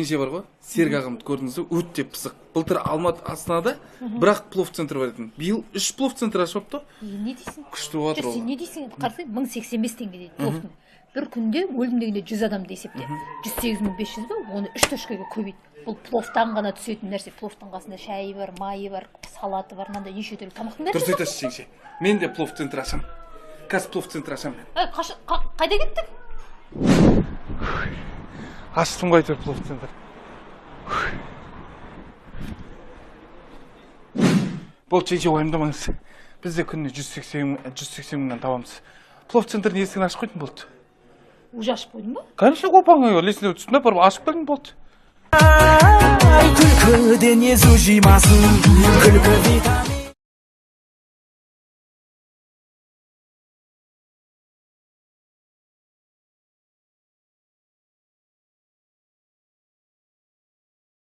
Жеңше, бар ғой, Серік ағамды көрдіңіз бе? Өте пысық. Былтыр Алматы, Астанада бір-ақ плов центр бар еді, биыл үш плов центр ашып алыпты ғой. Е, не дейсің? Күшті болып жатыр Жоқ, сен ол. не дейсің енді? Қарасаң, 1085 теңге дейді пловтың. Бір күнде өлдім дегенде 100 адамды есепте, 108 500 ба, оны үш точкаға көбейт. Бұл пловтан ғана түсетін нәрсе. Пловтың қасында шайы бар, майы бар, салаты бар, мынандай неше түрлі тамақтың бәрі. Дұрыс айтасыз, жеңше. Мен де плов центр ашамын қазір, плов центр ашамын мен. Ей, қайда кеттік? Аштым ғой әйтеуір плов центр. Болды, жеңше, уайымдамаңыз. Біз де күніне 180 мыңнан табамыз. Плов центрдің есігін ашып қойдым, болды. Уже ашып қойдың ба? Конечно, оп-оңай. Лестницаға түстім да, барып ашып келдім, болды. Ай, күлкіден езу жимасын, күлкі витамин.